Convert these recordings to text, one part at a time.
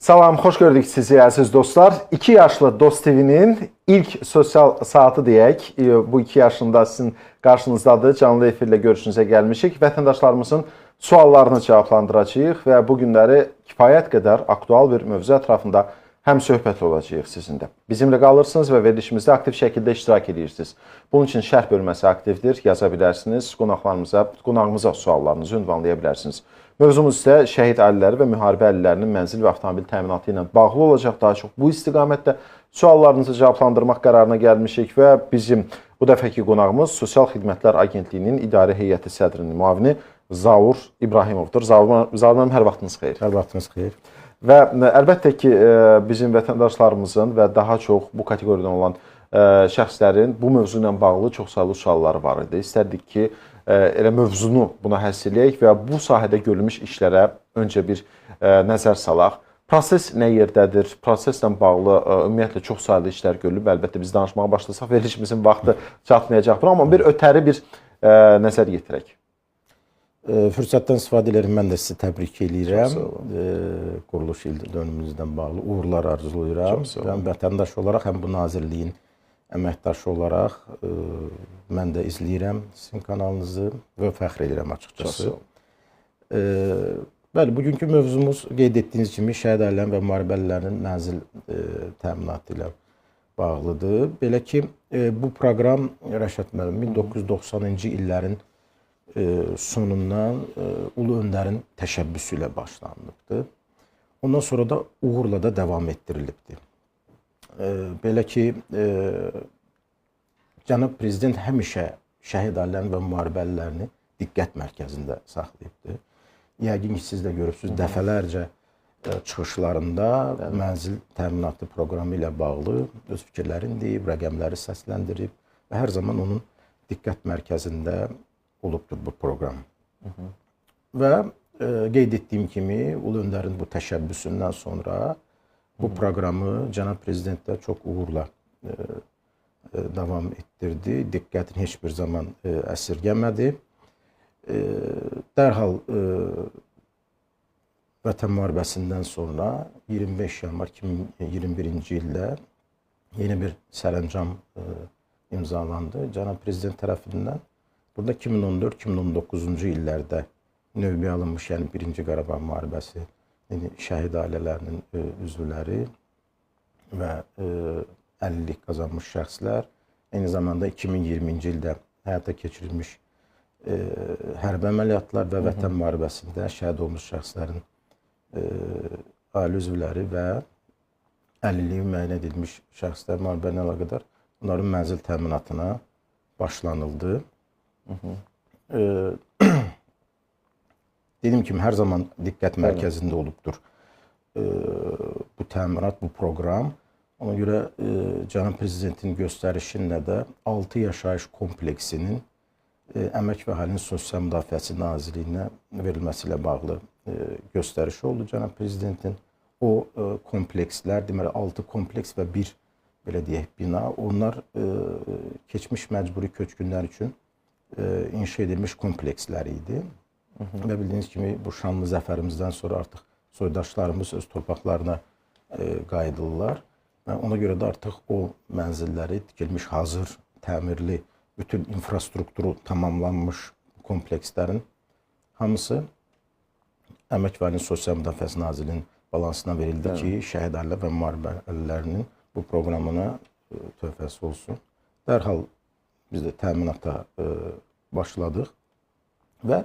Salam, xoş gördük sizi əziz dostlar. 2 yaşlı Dost TV-nin ilk sosial saatı deyək. Bu 2 yaşında sizin qarşınızdadır. Canlı efirlə görüşünüzə gəlmişik. Vətəndaşlarımızın suallarını cavablandıracağıq və bu günləri kifayət qədər aktual bir mövzu ətrafında həm söhbət olacağıq sizinlə. Bizimlə qalırsınız və verilişimizdə aktiv şəkildə iştirak edirsiniz. Bunun üçün şərh bölməsi aktivdir. Yaza bilərsiniz. Qonağımıza suallarınızı ünvanlaya bilərsiniz. Mövzumuz isə şəhid ailələri və müharibə əlillərinin mənzil və avtomobil təminatı ilə bağlı olacaq. Daha çox bu istiqamətdə suallarınızı cavablandırmaq qərarına gəlmişik və bizim bu dəfəki qonağımız Sosial Xidmətlər Agentliyinin İdarə Heyəti sədrinin müavini Zaur İbrahimovdur. Zaur müəllim, hər vaxtınız xeyir. Hər vaxtınız xeyir. Və əlbəttə ki, bizim vətəndaşlarımızın və daha çox bu kateqoriyadan olan şəxslərin bu mövzu ilə bağlı çoxsaylı sualları var idi. İstərdik ki, elə mövzunu buna həsr eləyək və bu sahədə görülmüş işlərə öncə bir nəzər salaq. Proses nə yerdədir? Proseslə bağlı ümumiyyətlə çoxsaylı işlər görülüb. Əlbəttə biz danışmağa başlasaq verilişimizin vaxtı çatmayacaq buna, amma bir ötəri bir nəzər yetirək. Fürsətdən istifadə edirəm, mən də sizi təbrik eləyirəm. Quruluş il dönümünüzdən bağlı uğurlar arzulayıram. Həm vətəndaş olaraq, həm bu nazirliyin əməkdaşı olaraq mən də izləyirəm sizin kanalınızı və fəxr edirəm açıqcası. Bəli, bugünkü mövzumuz qeyd etdiyiniz kimi şəhid ailələrinin və müharibə əlillərinin mənzil təminatı ilə bağlıdır. Belə ki, bu proqram Rəşad müəllim 1990-cı illərin sonundan Ulu Öndərin təşəbbüsü ilə başlanılıbdır. Ondan sonra da uğurla da davam etdirilibdir. Belə ki, Cənab Prezident həmişə şəhid ailələrini və müharibə əlillərini diqqət mərkəzində saxlayıbdır. Yəqin ki, siz də görübsünüz, dəfələrcə çıxışlarında mənzil təminatı proqramı ilə bağlı öz fikirlərini deyib, rəqəmləri səsləndirib və hər zaman onun diqqət mərkəzində olubdur bu proqram. Və qeyd etdiyim kimi, Ulu Öndərin bu təşəbbüsündən sonra bu proqramı Cənab Prezident də çox uğurla davam etdirdi. Diqqətini heç bir zaman əsirgəmədi. Dərhal Vətən müharibəsindən sonra 25 yanvar 2021-ci ildə yeni bir sərəncam imzalandı. Cənab Prezident tərəfindən burada 2014-2019-cu illərdə növbəyə alınmış, yəni Birinci Qarabağ müharibəsi şəhid ailələrinin üzvləri və əlillik qazanmış şəxslər, eyni zamanda 2020-ci ildə həyata keçirilmiş hərbi əməliyyatlar və vətən müharibəsində şəhid olmuş şəxslərin ailə üzvləri və əlilliyi müəyyən edilmiş şəxslər müharibə ilə əlaqədar onların mənzil təminatına başlanıldı. Dediyim kimi, hər zaman diqqət mərkəzində olubdur bu təminat, bu proqram. Ona görə Cənab Prezidentin göstərişinlə də 6 yaşayış kompleksinin Əmək və Əhalinin Sosial Müdafiəsi Nazirliyinə verilməsi ilə bağlı göstərişi oldu Cənab Prezidentin. O komplekslər, deməli 6 kompleks və bir, belə deyək, bina, onlar keçmiş məcburi köçkünlər üçün inşa edilmiş komplekslər idi. Və bildiyiniz kimi, bu şanlı zəfərimizdən sonra artıq soydaşlarımız öz torpaqlarına qayıdırlar. Və ona görə də artıq o mənzilləri tikilmiş, hazır, təmirli, bütün infrastrukturu tamamlanmış komplekslərin hamısı Əmək və Əhalinin Sosial Müdafiəsi Nazirliyinin balansına verildi ki, şəhid ailə və müharibə əlillərinin bu proqramına töhfəsi olsun. Dərhal biz də təminata başladıq və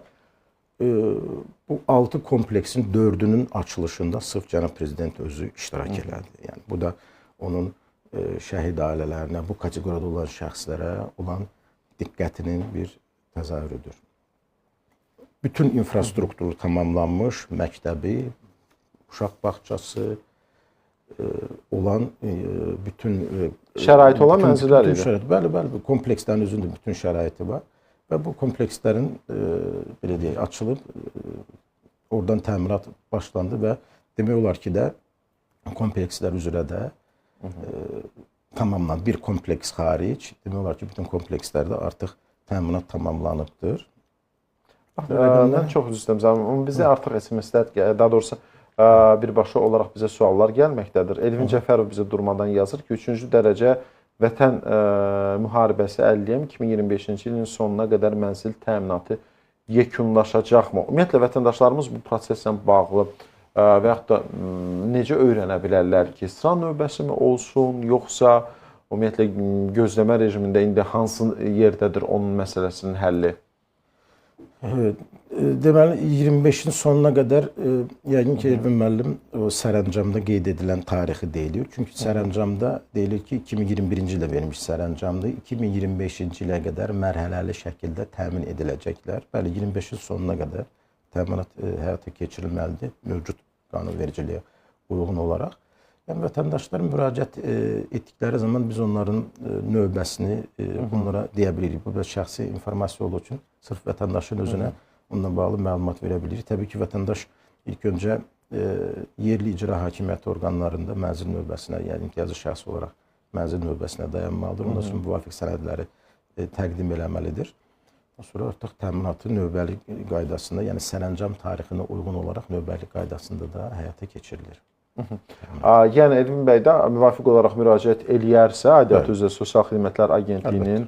bu 6 kompleksin 4-ünün açılışında sırf Cənab Prezident özü iştirak elədi. Yəni bu da onun şəhid ailələrinə, bu kateqoriyada olan şəxslərə olan diqqətinin bir təzahürüdür. Bütün infrastrukturu tamamlanmış, məktəbi, uşaq bağçası olan bütün şəraiti olan mənzillər idi. Bəli, bəli, komplekslərin özündə bütün şəraiti var. Və bu komplekslərin belə deyək, açılıb, oradan təminat başlandı və demək olar ki də komplekslər üzrə də tamamlandı. Bir kompleks xaric, demək olar ki, bütün komplekslərdə artıq təminat tamamlanıbdır. Mən çox üzr istəyirəm, bizə artıq SMS-lər, daha doğrusu birbaşa olaraq bizə suallar gəlməkdədir. Elvin Cəfərov bizə durmadan yazır ki, 3-cü dərəcə vətən müharibəsi əlliyəm, 2025-ci ilin sonuna qədər mənzil təminatı yekunlaşacaqmı? Ümumiyyətlə, vətəndaşlarımız bu proseslə bağlı və yaxud da necə öyrənə bilərlər ki, sıra növbəsi mi olsun, yoxsa ümumiyyətlə gözləmə rejimində indi hansı yerdədir onun məsələsinin həlli? Deməli, 25-in sonuna qədər yəqin ki, Elvin müəllim o sərəncamda qeyd edilən tarixi deyilir. Çünki sərəncamda deyilir ki, 2021-ci ildə verilmiş sərəncamdır. 2025-ci ilə qədər mərhələli şəkildə təmin ediləcəklər. Bəli, 25-in sonuna qədər təminat həyata keçirilməlidir mövcud qanunvericiliyə uyğun olaraq. Yəni, vətəndaşlar müraciət etdikləri zaman biz onların növbəsini bunlara deyə bilirik. Bu biraz şəxsi informasiya olduğu üçün sırf vətəndaşın özünə onunla bağlı məlumat verə bilirik. Təbii ki, vətəndaş ilk öncə yerli icra hakimiyyəti orqanlarında mənzil növbəsinə, yəni imtiyazlı şəxs olaraq mənzil növbəsinə dayanmalıdır. Ondan sonra müvafiq sənədləri təqdim eləməlidir. Sonra artıq təminatı növbəli qaydasında, yəni sərəncam tarixinə uyğun olaraq növbəli qaydasında da həyata keçirilir. Yəni Elvin bəy də müvafiq olaraq müraciət eləyərsə, aidiyyatı üzrə Sosial Xidmətlər Agentliyinin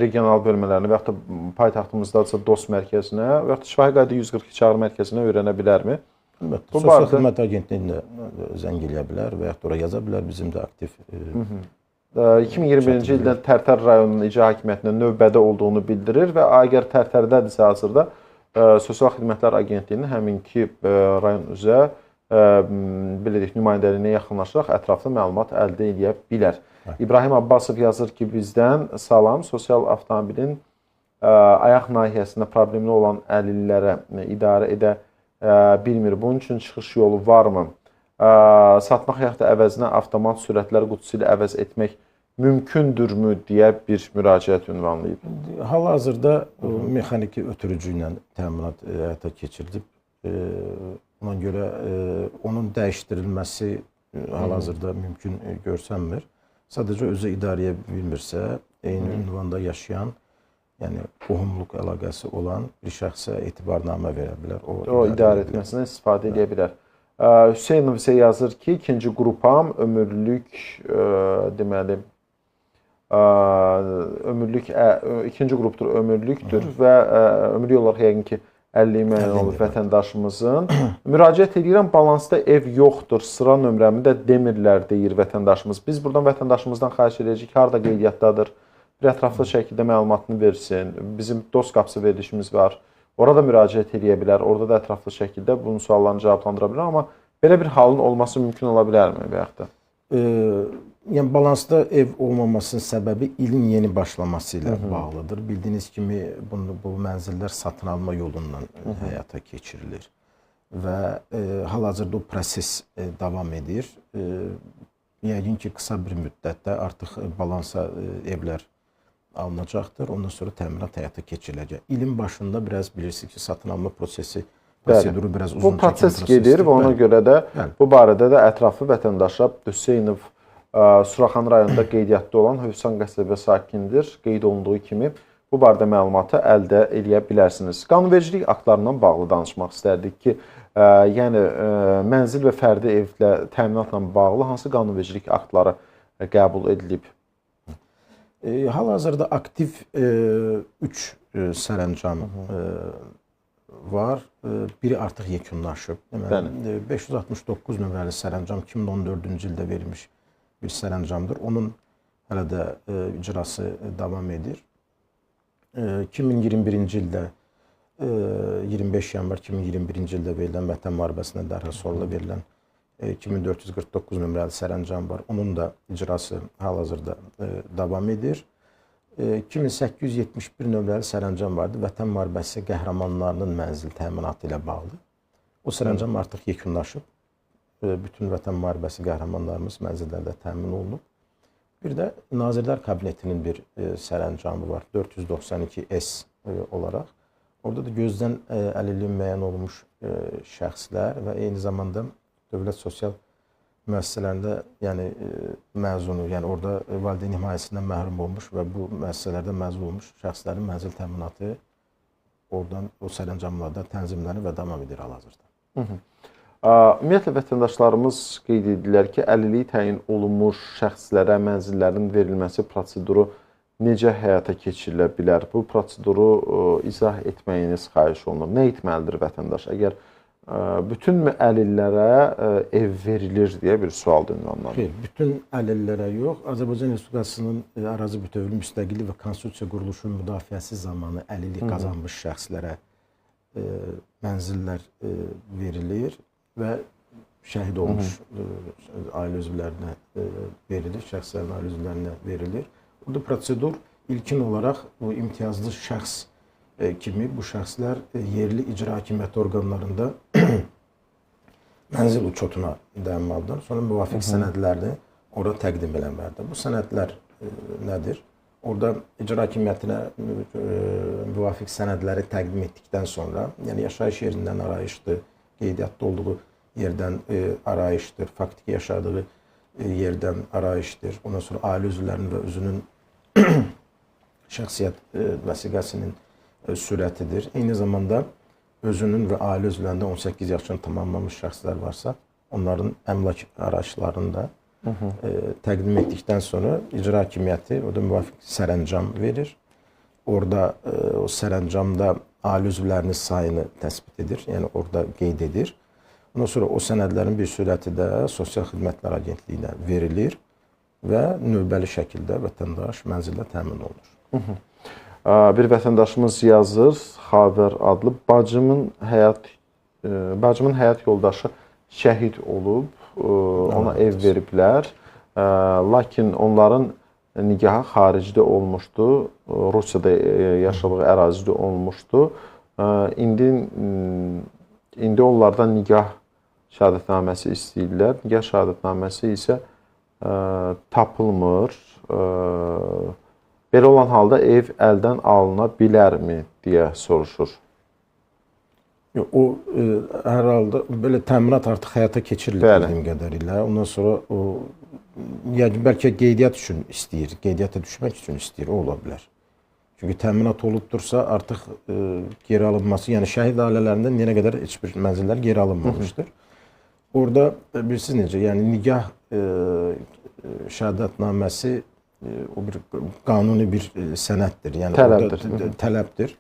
regional bölmələrinə və yaxud da paytaxtımızdadırsa DOST mərkəzinə və yaxud da şifahi qayda 142 çağrı mərkəzinə öyrənə bilərmi? Əlbəttə. Sosial Xidmət Agentliyinə zəng eləyə bilər və yaxud da ora yaza bilər. Bizim də aktiv 2021-ci ildən Tərtər rayonunun icra hakimiyyətində növbədə olduğunu bildirir və əgər Tərtərdədirsə hazırda Sosial Xidmətlər Agentliyinin həminki rayon üzrə belə deyək, nümayəndəliyinə yaxınlaşaraq ətraflı məlumat əldə edə bilər. İbrahim Abbasov yazır ki, bizdən salam, sosial avtomobilin ayaq nahiyəsində problemli olan əlillərə idarə edə bilmir. Bunun üçün çıxış yolu varmı? Satmaq yaxud da əvəzinə avtomat sürətlər qutusu ilə əvəz etmək mümkündürmü deyə bir müraciət ünvanlayıb. Hal-hazırda mexaniki ötürücü ilə təminat həyata keçirilib. Ona görə onun dəyişdirilməsi hal-hazırda mümkün görsənmir. Sadəcə özü idarəyə bilmirsə, eyni ünvanda yaşayan, yəni qohumluq əlaqəsi olan bir şəxsə etibarnamə verə bilər. O idarə etməsinə istifadə edə bilər. Hüseynov isə yazır ki, ikinci qrupam ömürlük, deməli, ömürlük, ikinci qrupdur, ömürlükdür və ömürlük olaraq yəqin ki, 50 müəyyən olub vətəndaşımızın. Müraciət edirəm, balansda ev yoxdur, sıra nömrəmi də demirlər, deyir vətəndaşımız. Biz buradan vətəndaşımızdan xahiş edəcəyik ki, harada qeydiyyatdadır, bir ətraflı şəkildə məlumatını versin. Bizim dost qapısı verilişimiz var, orada müraciət edə bilər, orada da ətraflı şəkildə bunun suallarını cavablandıra bilər. Amma belə bir halın olması mümkün ola bilərmi və yaxud da? Yəni, balansda ev olmamasının səbəbi ilin yeni başlaması ilə bağlıdır. Bildiyiniz kimi bu mənzillər satın alma yolundan həyata keçirilir və hal-hazırda o proses davam edir. Yəqin ki, qısa bir müddətdə artıq balansa evlər alınacaqdır. Ondan sonra təminat həyata keçiriləcək. İlin başında biraz bilirsiniz ki, satın alma prosesi proseduru biraz uzun. Bu proses gedir və ona görə də bu barədə də ətraflı vətəndaşa Hüseynov Suraxan rayonunda qeydiyyatda olan Hövsan qəsəbə sakinidir. Qeyd olunduğu kimi bu barədə məlumatı əldə eləyə bilərsiniz. Qanunvericilik aktlarından bağlı danışmaq istərdik ki, yəni mənzil və fərdi evlə təminatla bağlı hansı qanunvericilik aktları qəbul edilib? Hal-hazırda aktiv 3 sərəncam var. Biri artıq yekunlaşıb. Deməli, 569 nömrəli sərəncam 2014-cü ildə verilmiş bir sərəncamdır. Onun hələ də icrası davam edir. 2021-ci ildə 25 yanvar 2021-ci ildə verilən Vətən müharibəsindən dərhal sonra verilən 2449 nömrəli sərəncam var. Onun da icrası hal-hazırda davam edir. 2871 nömrəli sərəncam vardı. Vətən müharibəsi qəhrəmanlarının mənzil təminatı ilə bağlı. O sərəncam artıq yekunlaşıb. Bütün Vətən müharibəsi qəhrəmanlarımız mənzillərdə təmin olunub. Bir də Nazirlər Kabinetinin bir sərəncamı var, 492S olaraq. Orada da gözdən əlilliyi müəyyən olmuş şəxslər və eyni zamanda dövlət sosial müəssisələrində, yəni məzunu, yəni orada valideyn himayəsindən məhrum olmuş və bu müəssisələrdə məzun olmuş şəxslərin mənzil təminatı oradan o sərəncamlarda tənzimlənir və davam edir hal-hazırda. Ümumiyyətlə, vətəndaşlarımız qeyd edirlər ki, əlilliyi təyin olunmuş şəxslərə mənzillərin verilməsi proseduru necə həyata keçirilə bilər? Bu proseduru izah etməyiniz xahiş olunur. Nə etməlidir vətəndaş? Əgər bütün əlillərə ev verilir deyə bir sual ünvanlanır. Xeyr, bütün əlillərə yox. Azərbaycan Respublikasının ərazi bütövlüyü, müstəqilliyi və konstitusiya quruluşunun müdafiəsi zamanı əlillik qazanmış şəxslərə mənzillər verilir və şəhid olmuş ailə üzvlərinə verilir, şəxslərin ailə üzvlərinə verilir. Burada prosedur ilkin olaraq bu imtiyazlı şəxs kimi bu şəxslər yerli icra hakimiyyəti orqanlarında mənzil uçotuna dayanmalıdır. Sonra müvafiq sənədlərini ora təqdim eləməlidir. Bu sənədlər nədir? Orada icra hakimiyyətinə müvafiq sənədləri təqdim etdikdən sonra, yəni yaşayış yerindən arayışdır, qeydiyyatda olduğu yerdən arayışdır, faktiki yaşadığı yerdən arayışdır. Ondan sonra ailə üzvlərinin və özünün şəxsiyyət vəsiqəsinin sürətidir. Eyni zamanda özünün və ailə üzvlərində 18 yaşını tamamlamış şəxslər varsa, onların əmlak arayışlarını da təqdim etdikdən sonra icra hakimiyyəti orada müvafiq sərəncam verir. Orada o sərəncamda ailə üzvlərinin sayını təsbit edir, yəni orada qeyd edir. Ondan sonra o sənədlərin bir sürəti də Sosial Xidmətlər Agentliyinə verilir və növbəli şəkildə vətəndaş mənzillə təmin olunur. Bir vətəndaşımız yazır, Xavər adlı, bacımın həyat yoldaşı şəhid olub, ona ev veriblər. Lakin onların nigahı xaricdə olmuşdu, Rusiyada yaşadığı ərazidə olmuşdu. İndi onlardan nigah şəhadətnaməsi istəyirlər. Nigah şəhadətnaməsi isə tapılmır. Belə olan halda ev əldən alına bilərmi deyə soruşur. O hər halda belə təminat artıq həyata keçirilir bildiyim qədərilə. Ondan sonra o, yəni bəlkə qeydiyyat üçün istəyir, qeydiyyata düşmək üçün istəyir, o ola bilər. Çünki təminat olubdursa artıq geri alınması, yəni şəhid ailələrində yenə qədər heç bir mənzillər geri alınmamışdır. Orada bilirsiniz necə, yəni nigah şəhadətnaməsi o bir qanuni bir sənəddir, yəni tələbdir. Tələbdir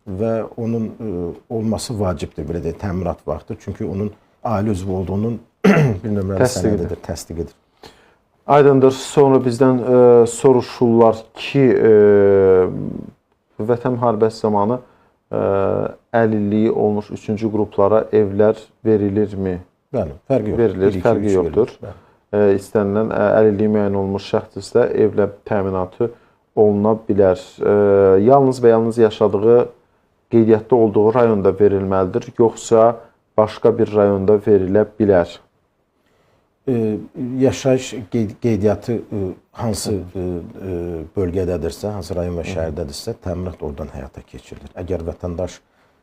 və onun olması vacibdir, belə deyək, təminat vaxtı. Çünki onun ailə üzvü olduğunun bir nömrəli sənədidir, təsdiqidir. Aydındır. Sonra bizdən soruşurlar ki, Vətən müharibəsi zamanı əlilliyi olmuş 3-cü qruplara evlər verilirmi? Bəli, fərqi yoxdur. Verilir, fərqi yoxdur. İstənilən əlilliyi müəyyən olmuş şəxs isə evlə təminatı oluna bilər. Yalnız və yalnız yaşadığı, qeydiyyatda olduğu rayonda verilməlidir, yoxsa başqa bir rayonda verilə bilər? Yaşayış qeydiyyatı hansı bölgədədirsə, hansı rayon və şəhərdədirsə, təminat oradan həyata keçirilir. Əgər vətəndaş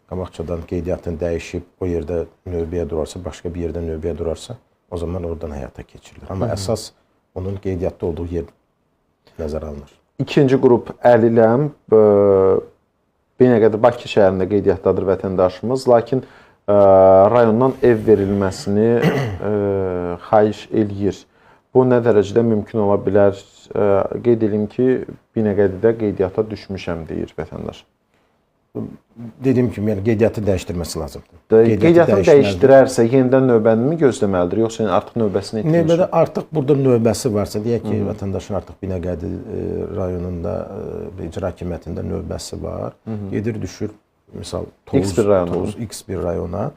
qabaqcadan qeydiyyatını dəyişib, o yerdə növbəyə durarsa, başqa bir yerdə növbəyə durarsa, o zaman oradan həyata keçirilir. Amma əsas onun qeydiyyatda olduğu yer nəzərə alınır. İkinci qrup əliləm. Binəqədi Bakı şəhərində qeydiyyatdadır vətəndaşımız, lakin rayondan ev verilməsini xahiş eləyir. Bu nə dərəcədə mümkün ola bilər? Qeyd edeyim ki, Binəqədidə qeydiyyata düşmüşəm, deyir vətəndaş. Dediyim kimi, yəni qeydiyyatı dəyişdirməsi lazımdır. Qeydiyyatını dəyişdirərsə, yenidən növbəni mi gözləməlidir, yoxsa artıq növbəsini itirmişdir? Növbədə artıq burada növbəsi varsa, deyək ki, vətəndaşın artıq Binəqədi rayonunda, icra hakimiyyətində növbəsi var. Gedir, düşür, misal, Tovuz, X bir rayona.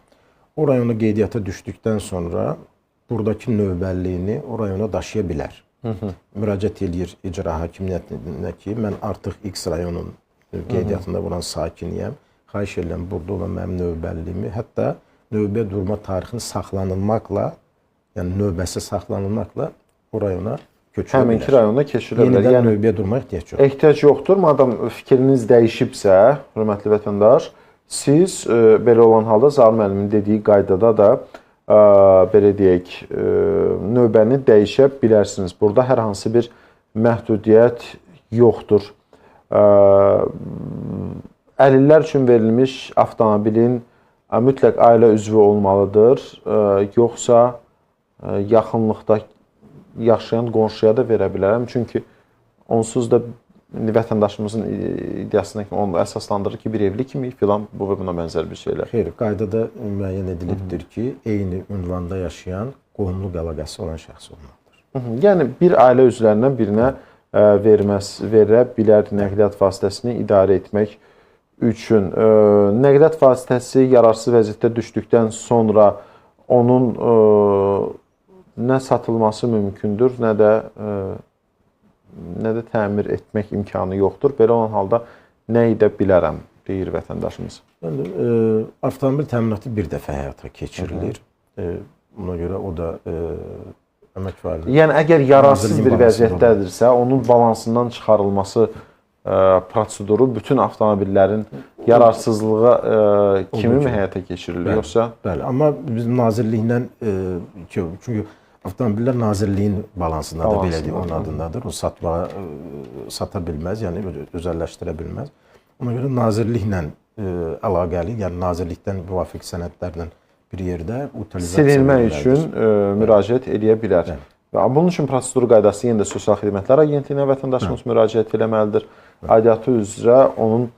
O rayona qeydiyyata düşdükdən sonra buradakı növbəliyini o rayona daşıya bilər. Müraciət eləyir icra hakimiyyətinə ki, mən artıq X rayonun qeydiyyatında vuran sakiniyəm. Xahiş edirəm, burada olan mənim növbəliyimi, hətta növbə durma tarixini saxlanılmaqla, yəni növbəsi saxlanılmaqla o rayona köçürə bilər. Həminki rayona keçirilə bilər. Yenidən yəni, növbəyə durmaya ehtiyac yoxdur. Ehtiyac yoxdur. Madam fikriniz dəyişibsə, hörmətli vətəndaş, siz belə olan halda Zaur müəllimin dediyi qaydada da belə deyək, növbəni dəyişə bilərsiniz. Burada hər hansı bir məhdudiyyət yoxdur. Əlillər üçün verilmiş avtomobilin Mütləq ailə üzvü olmalıdır, yoxsa yaxınlıqda yaşayan qonşuya da verə bilərəm. Çünki onsuz da vətəndaşımızın iddiasına onu əsaslandırır ki, bir evli kimi filan bu və buna bənzər bir şeylər. Xeyr, qaydada müəyyən edilibdir ki, eyni ünvanda yaşayan qohumluq əlaqəsi olan şəxs olmalıdır. Yəni bir ailə üzvlərindən birinə verə bilər nəqliyyat vasitəsini idarə etmək üçün. Nəqliyyat vasitəsi yararsız vəziyyətdə düşdükdən sonra onun nə satılması mümkündür, nə də təmir etmək imkanı yoxdur. Belə olan halda nə edə bilərəm, deyir vətəndaşımız. Yəni, avtomobil təminatı bir dəfə həyata keçirilir. Buna görə o da əmək varlığı. Yəni, əgər yararsız bir vəziyyətdədirsə, onun balansından çıxarılması proseduru bütün avtomobillərin yararsızlığa kimi mi həyata keçirilir, yoxsa? Bəli, amma bizim nazirliklə, çünki avtomobillər nazirliyin balansındadır, belə deyim, onun adındadır. O sata bilməz, yəni özəlləşdirə bilməz. Ona görə nazirliklə əlaqəli, yəni nazirlikdən müvafiq sənədlərlə bir yerdə utilizasiya silinmək üçün müraciət edə bilər. Və bunun üçün prosedur qaydası yenə də Sosial Xidmətlər Agentliyinə vətəndaşımız müraciət eləməlidir. Aidiyyatı üzrə onun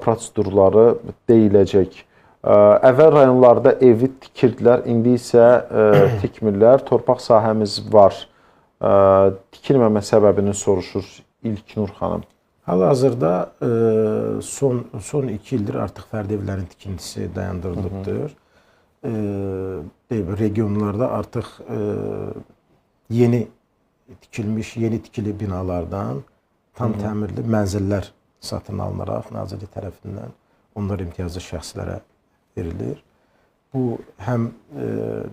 prosedurları deyiləcək. Əvvəl rayonlarda evi tikirdilər, indi isə tikmirlər. Torpaq sahəmiz var. Tikilməmə səbəbini soruşur İlknur xanım. Hal-hazırda son 2 ildir artıq fərdi evlərin tikintisi dayandırılıbdır. Regionlarda artıq yeni tikilmiş, yeni tikili binalardan tam təmirli mənzillər satın alınaraq nazirlik tərəfindən onlar imtiyazlı şəxslərə verilir. Bu həm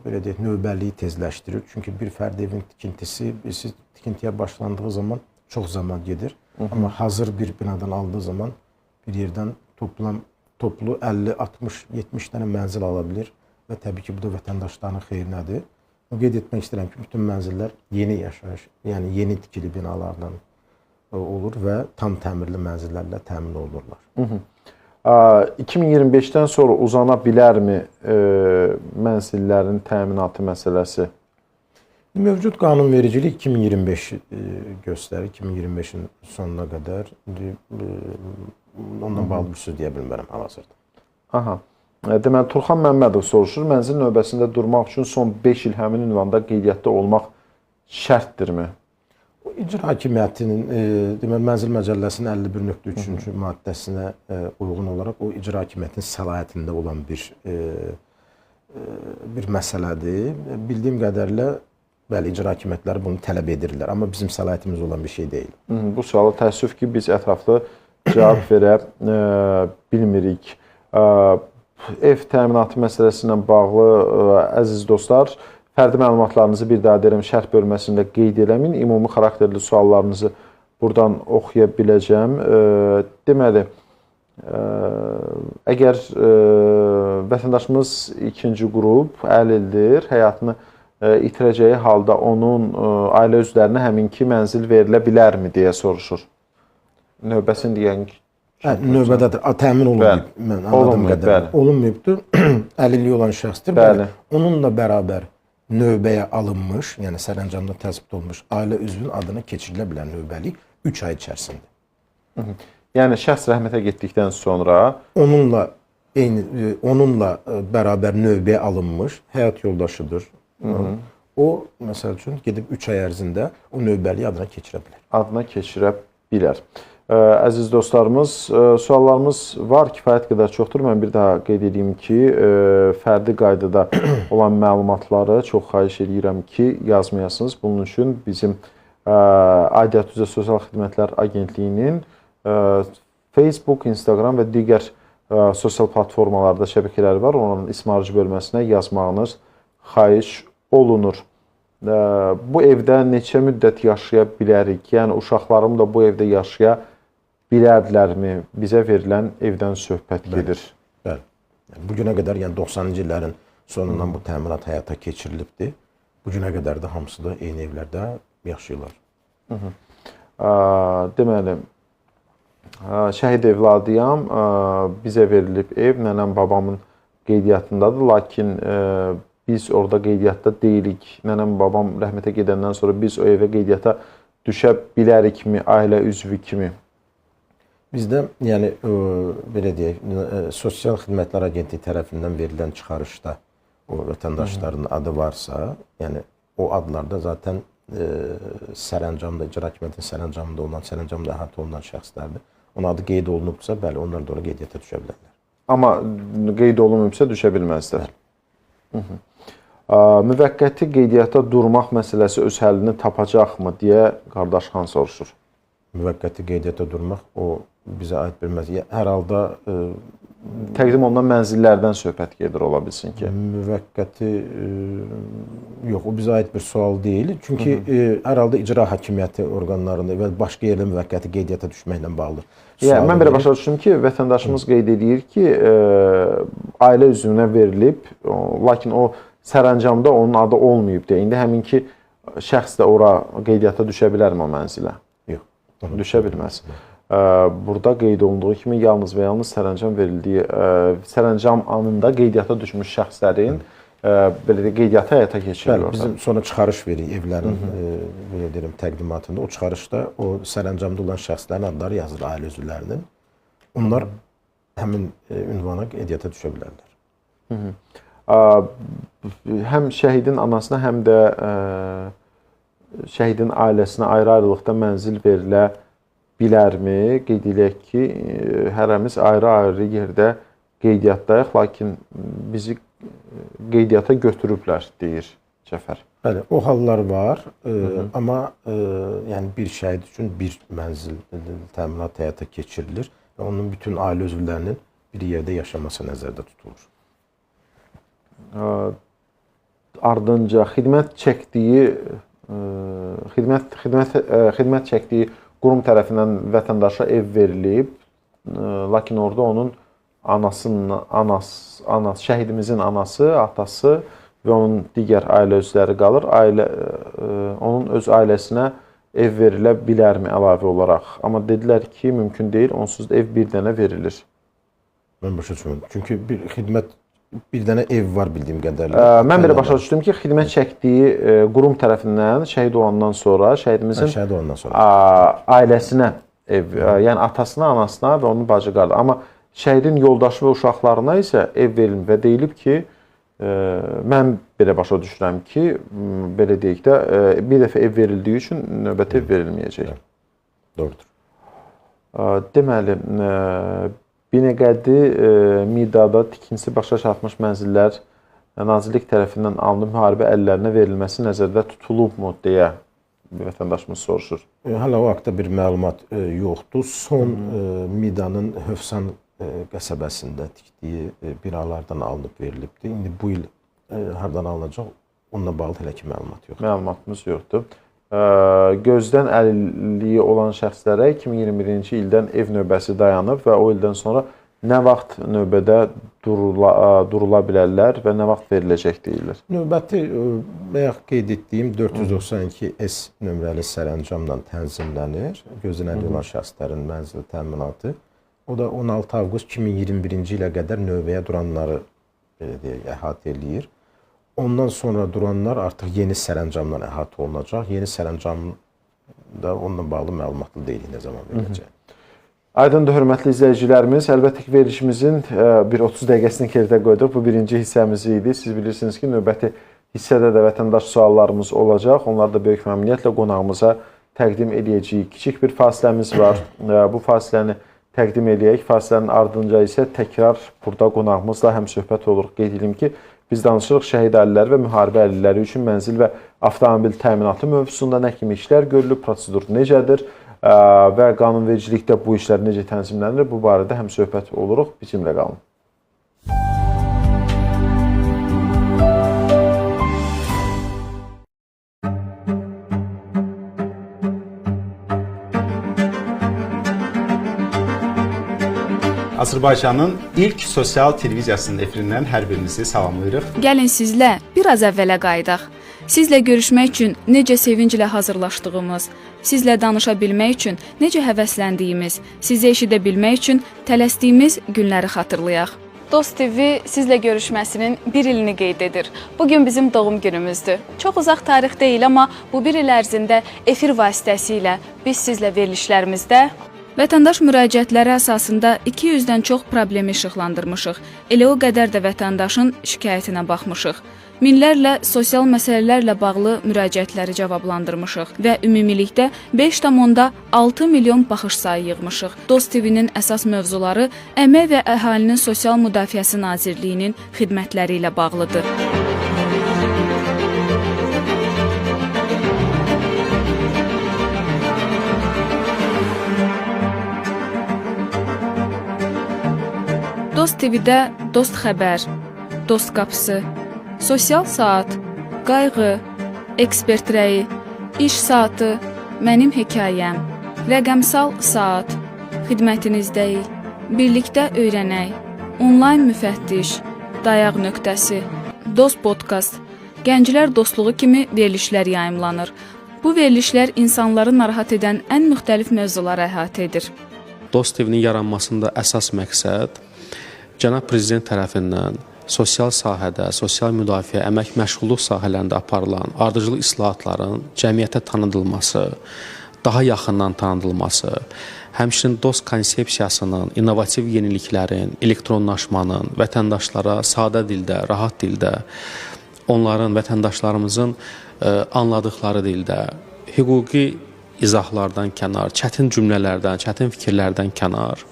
belə deyək, növbəliyi tezləşdirir. Çünki bir fərdi evin tikintisi, tikintiyə başlandığı zaman çox zaman gedir. Amma hazır bir binadan aldığı zaman bir yerdən toplu 50, 60, 70 dənə mənzil ala bilir və təbii ki, bu da vətəndaşların xeyrinədir. Qeyd etmək istəyirəm ki, bütün mənzillər yeni yaşayış, yəni yeni tikili binalardan olur və tam təmirli mənzillərlə təmin olunurlar. 2025-dən sonra uzana bilərmi mənzillərin təminatı məsələsi? Mövcud qanunvericilik 2025 göstərir, 2025-in sonuna qədər. Ondan bağlı bir söz deyə bilmərəm hal-hazırda. Aha. Deməli, Turxan Məmmədov soruşur, mənzil növbəsində durmaq üçün son 5 il həmin ünvanda qeydiyyatda olmaq şərtdirmi? O, İcra hakimiyyətinin, deməli, Mənzil Məcəlləsinin 51.3-cü maddəsinə uyğun olaraq o icra hakimiyyətinin səlahiyyətində olan bir məsələdir. Bildiyim qədərlə, bəli, icra hakimiyyətləri bunu tələb edirlər, amma bizim səlahiyyətimiz olan bir şey deyil. Bu suala təəssüf ki, biz ətraflı cavab verə bilmirik. Ev təminatı məsələsi ilə bağlı, əziz dostlar, fərdi məlumatlarınızı bir daha deyirəm, şərh bölməsində qeyd eləməyin. Ümumi xarakterli suallarınızı buradan oxuya biləcəm. Deməli, əgər vətəndaşımız ikinci qrup əlildir, həyatını itirəcəyi halda onun ailə üzvlərinə həminki mənzil verilə bilərmi deyə soruşur. Növbəsini deyən ki, növbədədir. Təmin olunmayıb. Mən anladığım qədər. Olunmayıbdır. Əlilliyi olan şəxsdir. Bəli. Onunla bərabər növbəyə alınmış, yəni sərəncamda təsbit olunmuş ailə üzvünün adına keçirilə bilən növbəlik 3 ay içərisində. Yəni şəxs rəhmətə getdikdən sonra onunla bərabər növbəyə alınmış həyat yoldaşıdır. O, məsəl üçün, gedib 3 ay ərzində o növbəliyi adına keçirə bilər. Adına keçirə bilər. Əziz dostlarımız, suallarımız var, kifayət qədər çoxdur. Mən bir daha qeyd edeyim ki, fərdi qaydada olan məlumatları çox xahiş edirəm ki, yazmayasınız. Bunun üçün bizim Aidiyyatı üzrə Sosial Xidmətlər Agentliyinin Facebook, Instagram və digər sosial platformalarda şəbəkələri var. Onların ismarıcı bölməsinə yazmağınız xahiş olunur. Bu evdə neçə müddət yaşaya bilərik? Yəni, uşaqlarım da bu evdə yaşaya bilərlərmi? Bizə verilən evdən söhbət gedir. Bəli. Yəni, bugünə qədər, yəni 90-cı illərin sonundan bu təminat həyata keçirilibdir. Bugünə qədər də hamısı da eyni evlərdə yaşayırlar. Deməli, şəhid evladıyam, bizə verilib ev, nənəm babamın qeydiyyatındadır, lakin biz orada qeydiyyatda deyilik. Nənəm, babam rəhmətə gedəndən sonra biz o evə qeydiyyata düşə bilərikmi, ailə üzvü kimi? Bizdə, yəni belə deyək, Sosial Xidmətlər Agentliyi tərəfindən verilən çıxarışda o vətəndaşların adı varsa, yəni o adlarda zaten sərəncamda, icra hakimiyyətinin sərəncamında olan, sərəncamda əhatə olunan şəxslərdir. Onun adı qeyd olunubsa, bəli, onlar da ora qeydiyyata düşə bilərlər. Amma qeyd olunmayıbsa düşə bilməzlər. Müvəqqəti qeydiyyata durmaq məsələsi öz həllini tapacaqmı deyə Qardaşxan soruşur. Müvəqqəti qeydiyyata durmaq o bizə aid bir məsələ. Hər halda təqdim olunan mənzillərdən söhbət gedir, ola bilsin ki. Müvəqqəti yox, o bizə aid bir sual deyil. Çünki hər halda icra hakimiyyəti orqanlarında və başqa yerdə müvəqqəti qeydiyyata düşməklə bağlı. Yəni, mən belə başa düşdüm ki, vətəndaşımız qeyd edir ki, ailə üzvünə verilib, lakin o sərəncamda onun adı olmayıb deyə. İndi həminki şəxs də ora qeydiyyata düşə bilərmi o mənzilə? Yox. Düşə bilməz. Burada qeyd olunduğu kimi yalnız və yalnız sərəncam verildiyi, sərəncam anında qeydiyyata düşmüş şəxslərin belə deyək, qeydiyyatı həyata keçirilir. Bəli, bizim sonra çıxarış veririk evlərin belə deyirəm, təqdimatında. O çıxarışda o sərəncamda olan şəxslərin adları yazılır, ailə üzvlərinin. Onlar həmin ünvana qeydiyyata düşə bilərlər. Həm şəhidin anasına, həm də şəhidin ailəsinə ayrı-ayrılıqda mənzil verilə bilərmi? Qeyd eləyək ki, hərəmiz ayrı-ayrı yerdə qeydiyyatdayıq, lakin bizi qeydiyyata götürüblər, deyir Cəfər. Bəli, o hallar var, amma yəni bir şəhid üçün bir mənzil təminat həyata keçirilir və onun bütün ailə üzvlərinin bir yerdə yaşaması nəzərdə tutulur. Ardınca xidmət çəkdiyi qurum tərəfindən vətəndaşa ev verilib, lakin orada onun şəhidimizin anası, atası və onun digər ailə üzvləri qalır. Onun öz ailəsinə ev verilə bilərmi əlavə olaraq? Amma dedilər ki, mümkün deyil, onsuz da ev bir dənə verilir. Mən başa düşmürəm. Çünki bir xidmət, bir dənə ev var bildiyim qədərlə. Mən belə başa düşdüm ki, xidmət çəkdiyi qurum tərəfindən şəhid olandan sonra şəhidimizin ailəsinə ev, yəni atasına, anasına və onun bacı qardaşı. Amma şəhidin yoldaşı və uşaqlarına isə ev verilmir və deyilib ki, mən belə başa düşürəm ki, belə deyək də, bir dəfə ev verildiyi üçün növbəti ev verilməyəcək. Doğrudur. Deməli, Binəqədi Midada tikintisi başa çatmış mənzillər Nazirlik tərəfindən alınıb müharibə əllərinə verilməsi nəzərdə tutulubmu deyə bir vətəndaşımız soruşur. Hələ o haqda bir məlumat yoxdur. Son Midanın Hövsan qəsəbəsində tikdiyi binalardan alınıb verilibdir. İndi bu il hardan alınacaq, onunla bağlı hələ ki məlumat yoxdur. Məlumatımız yoxdur. Gözdən əlilliyi olan şəxslərə 2021-ci ildən ev növbəsi dayanıb və o ildən sonra nə vaxt növbədə durula bilərlər və nə vaxt veriləcək deyilir? Növbəti, bayaq qeyd etdiyim 492S nömrəli sərəncamla tənzimlənir. Gözdən əlilliyi olan şəxslərin mənzil təminatı. O da 16 avqust 2021-ci ilə qədər növbəyə duranları belə deyək, əhatə eləyir. Ondan sonra duranlar artıq yeni sərəncamla əhatə olunacaq. Yeni sərəncamda onunla bağlı məlumatlı deyilik nə zaman veriləcək. Aydındır, hörmətli izləyicilərimiz. Əlbəttə ki, verilişimizin bir 30 dəqiqəsini geridə qoyduq. Bu birinci hissəmiz idi. Siz bilirsiniz ki, növbəti hissədə də vətəndaş suallarımız olacaq. Onları da böyük məmnuniyyətlə qonağımıza təqdim edəcəyik. Kiçik bir fasiləmiz var. Bu fasiləni təqdim eləyək. Fasilənin ardınca isə təkrar burada qonağımızla həmsöhbət oluruq. Qeyd edim ki, biz danışırıq şəhid ailələri və müharibə əlilləri üçün mənzil və avtomobil təminatı mövzusunda nə kimi işlər görülüb, prosedur necədir və qanunvericilikdə bu işlər necə tənzimlənir, bu barədə həmsöhbət oluruq. Bizimlə qalın. Azərbaycanın ilk sosial televiziyasının efirindən hər birinizi salamlayırıq. Gəlin sizlə biraz əvvələ qayıdaq. Sizlə görüşmək üçün necə sevinclə hazırlaşdığımız, sizlə danışa bilmək üçün necə həvəsləndiyimiz, sizi eşidə bilmək üçün tələsdiyimiz günləri xatırlayaq. Dost TV sizlə görüşməsinin bir ilini qeyd edir. Bugün bizim doğum günümüzdür. Çox uzaq tarix deyil, amma bu bir il ərzində efir vasitəsilə biz sizlə verilişlərimizdə vətəndaş müraciətləri əsasında 200-dən çox problemi işıqlandırmışıq. Elə o qədər də vətəndaşın şikayətinə baxmışıq. Minlərlə sosial məsələlərlə bağlı müraciətləri cavablandırmışıq və ümumilikdə 5,6 milyon baxış sayı yığmışıq. Dost TV-nin əsas mövzuları Əmək və Əhalinin Sosial Müdafiəsi Nazirliyinin xidmətləri ilə bağlıdır. Dost TV-də Dost Xəbər, Dost Qapısı, Sosial Saat, Qayğı, Ekspert Rəyi, İş Saatı, Mənim Hekayəm, Rəqəmsal Saat, Xidmətinizdəyik, Birlikdə Öyrənək, Onlayn Müfəttiş, Dayaq Nöqtəsi, Dost Podkast, Gənclər Dostluğu kimi verilişlər yayımlanır. Bu verilişlər insanları narahat edən ən müxtəlif mövzuları əhatə edir. Dost TV-nin yaranmasında əsas məqsəd Cənab Prezident tərəfindən sosial sahədə, sosial müdafiə, əmək məşğulluq sahələrində aparılan ardıcıl islahatların cəmiyyətə tanıdılması, daha yaxından tanıdılması, həmçinin dost konsepsiyasının, innovativ yeniliklərin, elektronlaşmanın vətəndaşlara sadə dildə, rahat dildə, onların, vətəndaşlarımızın anladıqları dildə, hüquqi izahlardan kənar, çətin cümlələrdən, çətin fikirlərdən kənar,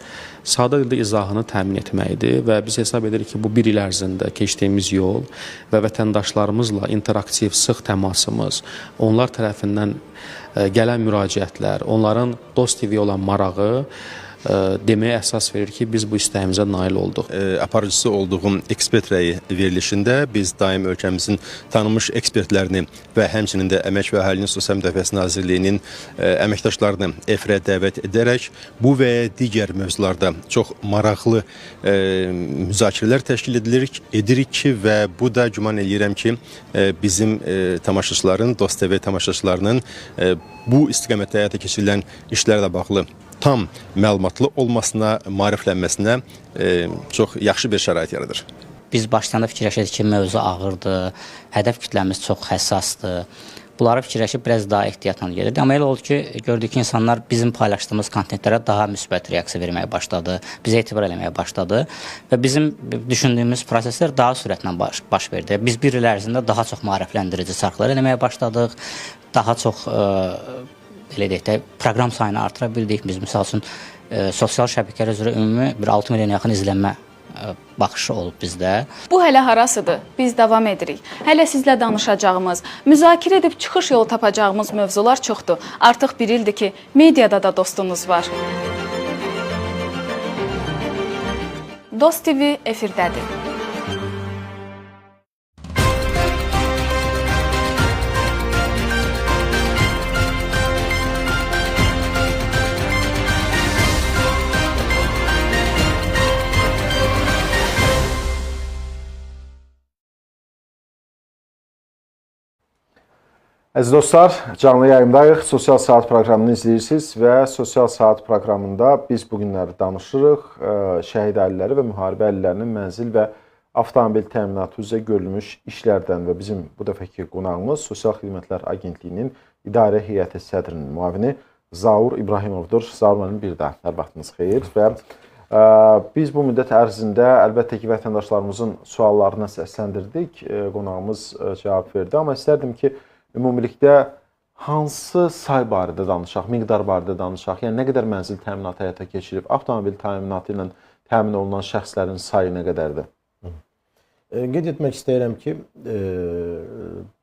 sadə dildə izahını təmin etməkdir və biz hesab edirik ki, bu bir il ərzində keçdiyimiz yol və vətəndaşlarımızla interaktiv, sıx təmasımız, onlar tərəfindən gələn müraciətlər, onların Dost TV-yə olan marağı deməyə əsas verir ki, biz bu istəyimizə nail olduq. Aparıcısı olduğum ekspert rəyi verilişində biz daim ölkəmizin tanınmış ekspertlərini və həmçinin də Əmək və Əhalinin Sosial Müdafiəsi Nazirliyinin əməkdaşlarını efirə dəvət edərək bu və ya digər mövzularda çox maraqlı müzakirələr təşkil edirik ki və bu da güman eləyirəm ki, bizim tamaşaçıların, Dost TV tamaşaçılarının bu istiqamətdə həyata keçirilən işlərlə bağlı tam məlumatlı olmasına, maariflənməsinə çox yaxşı bir şərait yaradır. Biz başdan da fikirləşirdik ki, mövzu ağırdır, hədəf kütləmiz çox həssasdır. Bunları fikirləşib biraz daha ehtiyatla gedirdi. Amma elə oldu ki, gördük ki, insanlar bizim paylaşdığımız kontentlərə daha müsbət reaksiya verməyə başladı, bizə etibar eləməyə başladı və bizim düşündüyümüz proseslər daha sürətlə baş verdi. Biz bir il ərzində daha çox maarifləndirici çarxlar eləməyə başladıq, daha çox elə deyək də, proqram sayını artıra bildik. Biz, misal üçün, sosial şəbəkələr üzrə ümumi bir 6 milyona yaxın izlənmə baxışı olub bizdə. Bu hələ harasıdır? Biz davam edirik. Hələ sizlə danışacağımız, müzakirə edib çıxış yolu tapacağımız mövzular çoxdur. Artıq bir ildir ki, mediada da dostunuz var. Dost TV efirdədir. Əziz dostlar, canlı yayımdayıq. Sosial Saat proqramını izləyirsiniz və Sosial Saat proqramında biz bu günləri danışırıq. Şəhid ailələri və müharibə ailələrinin mənzil və avtomobil təminatı üzrə görülmüş işlərdən və bizim bu dəfəki qonağımız Sosial Xidmətlər Agentliyinin İdarə Heyəti sədrinin müavini Zaur İbrahimovdur. Zaur müəllim, bir daha hər vaxtınız xeyir və biz bu müddət ərzində əlbəttə ki, vətəndaşlarımızın suallarına səsləndirdik, qonağımız cavab verdi, amma istərdim ki, ümumilikdə hansı say barədə danışaq, miqdar barədə danışaq, yəni nə qədər mənzil təminatı həyata keçirib, avtomobil təminatı ilə təmin olunan şəxslərin sayı nə qədərdir? Qeyd etmək istəyirəm ki,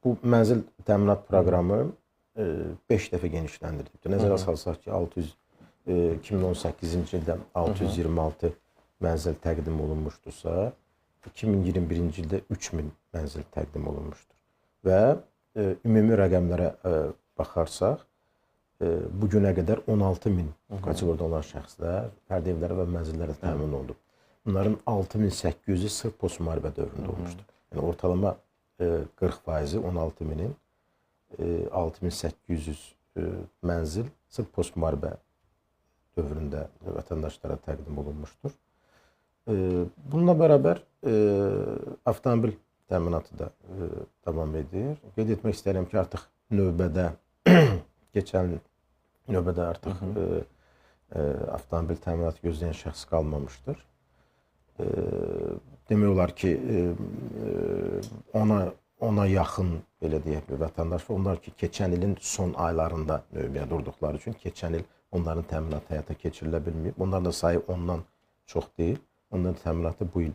bu mənzil təminat proqramı 5 dəfə genişləndirilibdir. Nəzərə salsaq ki, 2018-ci ildə 626 mənzil təqdim olunmuşdursa, 2021-ci ildə 3000 mənzil təqdim olunmuşdur. Və ümumi rəqəmlərə baxarsaq, bu günə qədər 16.000 kateqoriyada olan şəxslər fərdi evlərə və mənzillərə təmin olunub. Bunların 6.800-ü sırf post-müharibə dövründə olmuşdur. Yəni ortalama 40%-i 16.000-in 6.800 mənzil sırf post-müharibə dövründə vətəndaşlara təqdim olunmuşdur. Bununla bərabər avtomobil təminatı da davam edir. Qeyd etmək istəyirəm ki, artıq növbədə keçən növbədə artıq avtomobil təminatı gözləyən şəxs qalmamışdır. Demək olar ki, ona yaxın, belə deyək, bir vətəndaş var. Onlar ki, keçən ilin son aylarında növbəyə durduqları üçün keçən il onların təminatı həyata keçirilə bilməyib. Onların da sayı ondan çox deyil. Onların təminatı bu il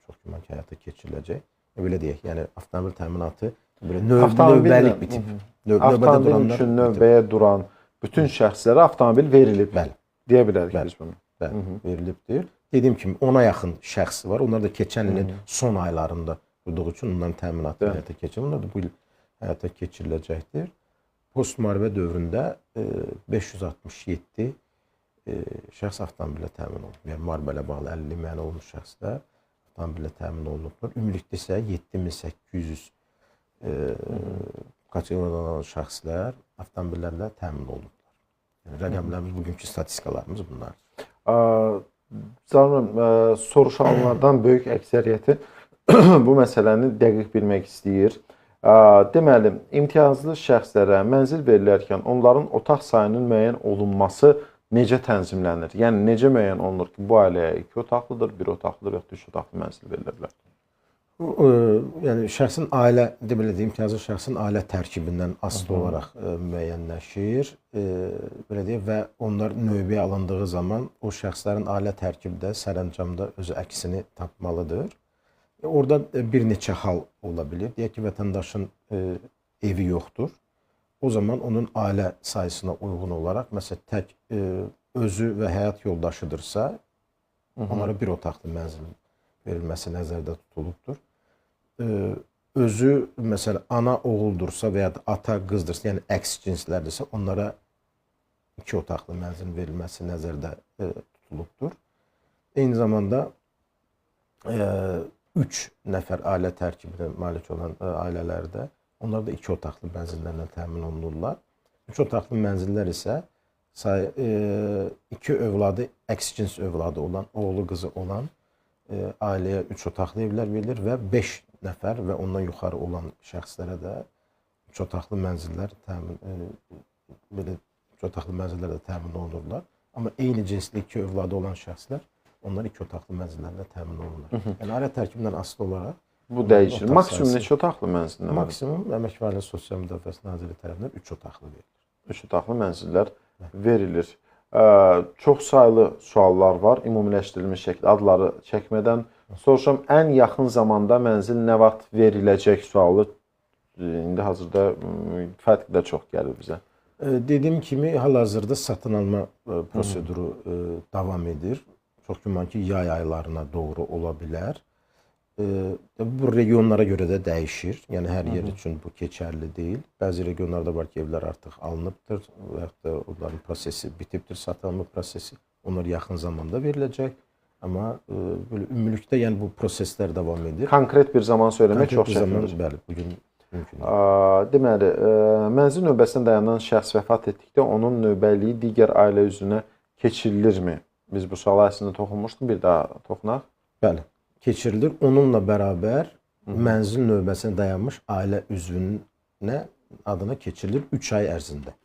çox güman ki, həyata keçiriləcək. Belə deyək, yəni avtomobil təminatı belə növbəlik bitib. Avtomobil üçün növbəyə duran bütün şəxslərə avtomobil verilib. Bəli. Deyə bilərik biz bunu. Bəli, verilibdir. Dediyim kimi ona yaxın şəxs var. Onlar da keçən ilin son aylarında durduğu üçün onların təminatı həyata keçirilir. Onlar da bu il həyata keçiriləcəkdir. Post-müharibə dövründə 567 şəxs avtomobillə təmin olunub. Yəni müharibə ilə bağlı əlilliyi müəyyən olmuş şəxslər avtomobillə təmin olunublar. Ümumilikdə isə 7800 kateqoriyadan olan şəxslər avtomobillərlə təmin olunublar. Yəni rəqəmlərimiz, bugünkü statistikalarımız bunlardır. Zanım, soruşanlardan böyük əksəriyyəti bu məsələni dəqiq bilmək istəyir. Deməli, imtiyazlı şəxslərə mənzil verilərkən onların otaq sayının müəyyən olunması necə tənzimlənir? Yəni, necə müəyyən olunur ki, bu ailəyə 2 otaqlıdır, 1 otaqlıdır və yaxud 3 otaqlı mənzil verilə bilər? Yəni, şəxsin ailə, belə deyim, imtiyazlı şəxsin ailə tərkibindən asılı olaraq müəyyənləşir, belə deyək, və onlar növbəyə alındığı zaman o şəxslərin ailə tərkibi də sərəncamda öz əksini tapmalıdır. Orada bir neçə hal ola bilir. Deyək ki, vətəndaşın evi yoxdur. O zaman onun ailə sayısına uyğun olaraq, məsələn, tək özü və həyat yoldaşıdırsa, onlara bir otaqlı mənzil verilməsi nəzərdə tutulubdur. Özü, məsələn, ana oğuldursa və ya da ata qızdırsa, yəni əks cinslərdirsə, onlara 2 otaqlı mənzil verilməsi nəzərdə tutulubdur. Eyni zamanda 3 nəfər ailə tərkibinə malik olan ailələrdə onlar da 2 otaqlı mənzillərlə təmin olunurlar. 3 otaqlı mənzillər isə 2 övladı, əks cins övladı olan, oğlu qızı olan ailəyə 3 otaqlı evlər verilir və 5 nəfər və ondan yuxarı olan şəxslərə də 3 otaqlı mənzillər təmin, belə 3 otaqlı mənzillər də təmin olunurlar. Amma eyni cinsli 2 övladı olan şəxslər, onlar 2 otaqlı mənzillərlə təmin olunurlar. Yəni ailə tərkibindən asılı olaraq bu dəyişir. Maksimum neçə otaqlı mənzillər? Maksimum Əmək və Əhalinin Sosial Müdafiəsi Nazirliyi tərəfindən 3 otaqlı verilir. 3 otaqlı mənzillər verilir. Çox saylı suallar var, ümumiləşdirilmiş şəkildə adları çəkmədən soruşam, ən yaxın zamanda mənzil nə vaxt veriləcək sualı indi hazırda kifayət qədər çox gəlir bizə. Dediyim kimi, hal-hazırda satın alma proseduru davam edir. Çox güman ki, yay aylarına doğru ola bilər. Bu regionlara görə də dəyişir. Yəni, hər yer üçün bu keçərli deyil. Bəzi regionlarda var ki, evlər artıq alınıbdır və yaxud da onların prosesi bitibdir, satın alma prosesi. Onlar yaxın zamanda veriləcək. Amma belə ümumilikdə yəni bu proseslər davam edir. Konkret bir zaman söyləmək çox çətindir. Bəli, bugün mümkün. Deməli, mənzil növbəsinə dayanan şəxs vəfat etdikdə onun növbəliyi digər ailə üzvünə keçirilirmi? Biz bu suala əslində toxunmuşduq, bir daha toxunaq. Bəli, keçirilir. Onunla bərabər mənzil növbəsinə dayanmış ailə üzvünə adına keçirilir 3 ay ərzində.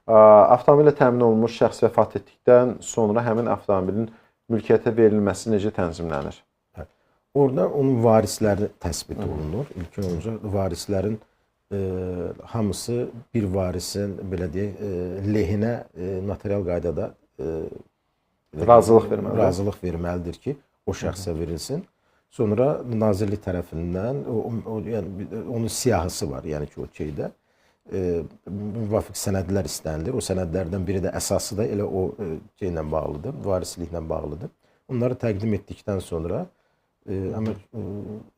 Avtomobillə təmin olunmuş şəxs vəfat etdikdən sonra həmin avtomobilin mülkiyyətə verilməsi necə tənzimlənir? Orada onun varisləri təsbit olunur. İlkin olunca varislərin hamısı bir varisin, belə deyək, lehinə notarial qaydada razılıq verməlidir ki, o şəxsə verilsin. Sonra nazirlik tərəfindən, yəni onun siyahısı var, yəni ki, o şeydə müvafiq sənədlər istənilir. O sənədlərdən biri də əsası da elə o şeylə bağlıdır, varisliklə bağlıdır. Onları təqdim etdikdən sonra Əmək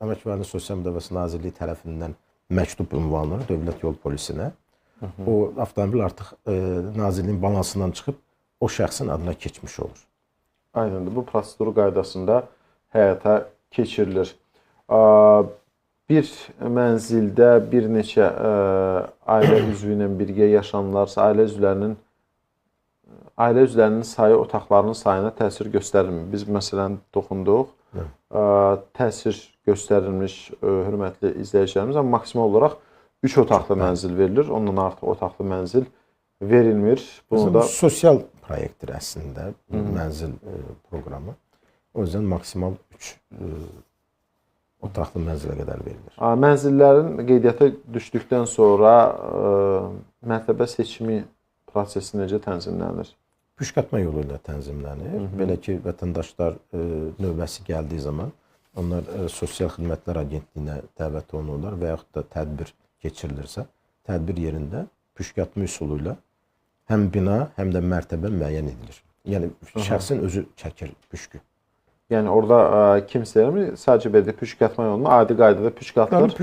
və Əhalinin Sosial Müdafiəsi Nazirliyi tərəfindən məktub ünvanlanır Dövlət Yol Polisinə. O avtomobil artıq nazirliyin balansından çıxıb o şəxsin adına keçmiş olur. Aydındır. Bu prosedur qaydasında həyata keçirilir. Bir mənzildə bir neçə ailə üzvü ilə birgə yaşanırlarsa, ailə üzvlərinin Ailə üzvlərinin sayı otaqların sayına təsir göstərirmi? Biz məsələn toxunduq. Təsir göstərilmiş hörmətli izləyicilərimiz, amma maksimal olaraq 3 otaqlı mənzil verilir. Ondan artıq otaqlı mənzil verilmir. Bunu da sosial proyektdir əslində, mənzil proqramı. O yüzden maksimal 3 otaqlı mənzilə qədər verilir. Mənzillərin qeydiyyata düşdükdən sonra mərtəbə seçimi prosesi necə tənzimlənir? Püşkatma yolu ilə tənzimlənir. Belə ki, vətəndaşlar növbəsi gəldiyi zaman onlar Sosial Xidmətlər Agentliyinə dəvət olunurlar və yaxud da tədbir keçirilirsə, tədbir yerində püşkatma üsulu ilə həm bina, həm də mərtəbə müəyyən edilir. Yəni, şəxsin özü çəkir püşkü. Yəni, orada kimsə eləmir, sadəcə belə deyək, püşkatma yolunu adi qaydada püşkatılır.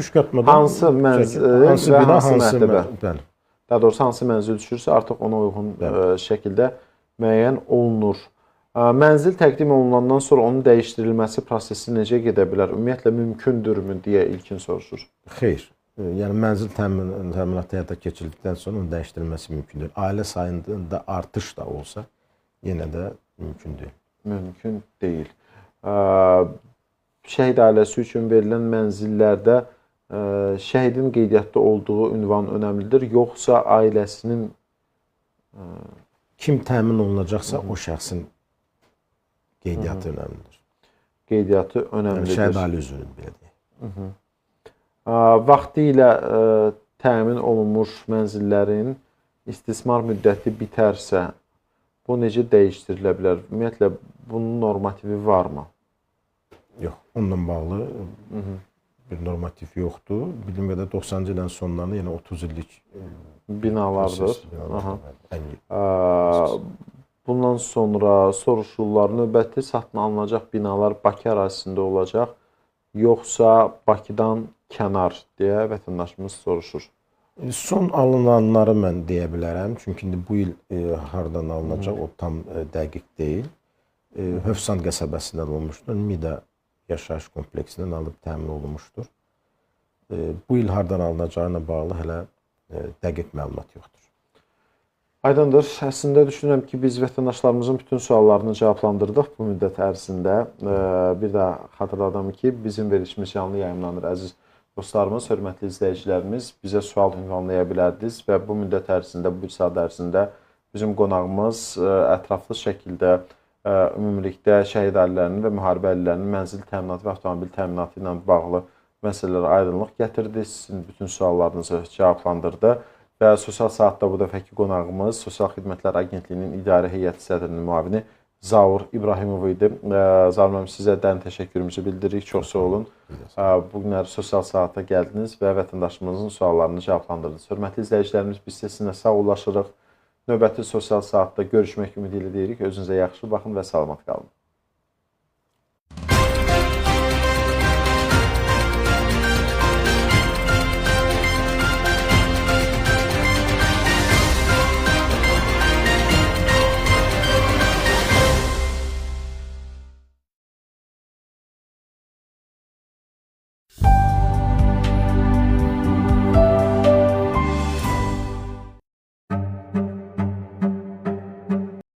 Hansı mənzil və hansı mərtəbə? Bəli. Daha doğrusu, hansı mənzil düşürsə, artıq ona uyğun şəkildə müəyyən olunur. Mənzil təqdim olunandan sonra onun dəyişdirilməsi prosesi necə gedə bilər? Ümumiyyətlə, mümkündürmü deyə ilkin soruşur. Xeyr. Yəni, mənzil təminatı həyata keçirildikdən sonra onun dəyişdirilməsi mümkündür. Ailə sayında artış da olsa, yenə də mümkün deyil. Mümkün deyil. Şəhid ailəsi üçün verilən mənzillərdə şəhidin qeydiyyatda olduğu ünvan önəmlidir, yoxsa ailəsinin... Kim təmin olunacaqsa, o şəxsin qeydiyyatı önəmlidir. Qeydiyyatı önəmlidir. Yəni, şəhid ailə üzvünün, belə deyək. Vaxtilə təmin olunmuş mənzillərin istismar müddəti bitərsə, bu necə dəyişdirilə bilər? Ümumiyyətlə, bunun normativi varmı? Yox, onunla bağlı bir normativ yoxdur. Bildiyim qədər 90-cı illərin sonlarında, yəni 30 illik binalardır. Bundan sonra soruşurlar, növbəti satın alınacaq binalar Bakı ərazisində olacaq, yoxsa Bakıdan kənar deyə vətəndaşımız soruşur. Son alınanları mən deyə bilərəm. Çünki indi bu il hardan alınacaq, o tam dəqiq deyil. Hövsan qəsəbəsindən olmuşdur. Mida yaşayış kompleksindən alıb təmin olunmuşdur. Bu il hardan alınacağına bağlı hələ dəqiq məlumat yoxdur. Aydındır. Əslində düşünürəm ki, biz vətəndaşlarımızın bütün suallarını cavablandırdıq bu müddət ərzində. Bir daha xatırladım ki, bizim verilişimiz canlı yayımlanır. Əziz dostlarımız, hörmətli izləyicilərimiz, bizə sual ünvanlaya bilərdiniz və bu müddət ərzində, bu bir saat ərzində bizim qonağımız ətraflı şəkildə ümumilikdə şəhid ailələrinin və müharibə ailələrinin mənzil təminatı və avtomobil təminatı ilə bağlı məsələlərə aydınlıq gətirdi. Sizin bütün suallarınızı cavablandırdı. Və Sosial Saatda bu dəfəki qonağımız Sosial Xidmətlər Agentliyinin İdarə Heyəti sədrinin müavini Zaur İbrahimov idi. Zaur müəllim, sizə dərin təşəkkürümüzü bildiririk. Çox sağ olun. Bu günlər Sosial Saata gəldiniz və vətəndaşımızın suallarını cavablandırdınız. Hörmətli izləyicilərimiz, biz sizinlə sağollaşırıq. Növbəti Sosial Saatda görüşmək ümidi ilə deyirik. Özünüzə yaxşı baxın və salamat qalın.